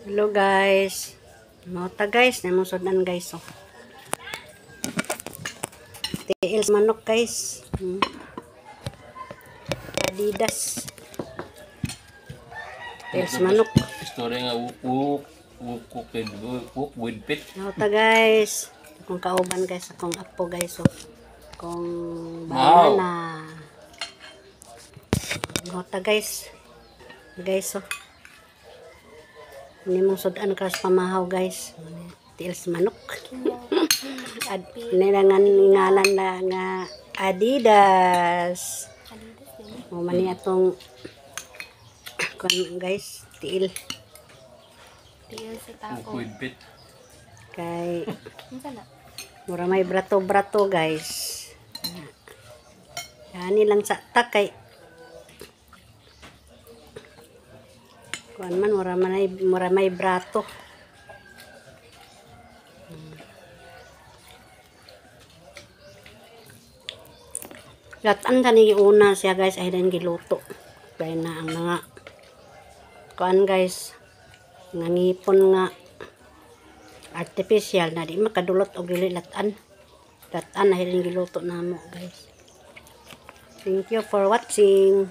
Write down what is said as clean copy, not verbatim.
Hello guys. Mao guys, namo sudan guys oh. Tiil sa manok guys. Adidas. Tiil sa manok. Story nga walk walk walk walk with walk with pit. Mao ta guys. Akong kauban guys, akong apo guys oh. Akong banana. Mao ta guys. Guys oh. Ini mong sudan ka sa pamahaw guys. Tiil sa manok. Ad, nilangan ngalan na nga Adidas. Mo man ni atong kuan guys, tiil. Tiil sa Walk tao. With pit. Kay Unsa na? Mura may brato-brato guys. Yani lang sa ta kay kuan man mura may brato. Gatan kani una siya guys ay din giluto. Kaya na ang mga kuan guys, nga ngipon nga artificial na di makadulot og dili latan. Latan na hiling giluto namo guys. Thank you for watching.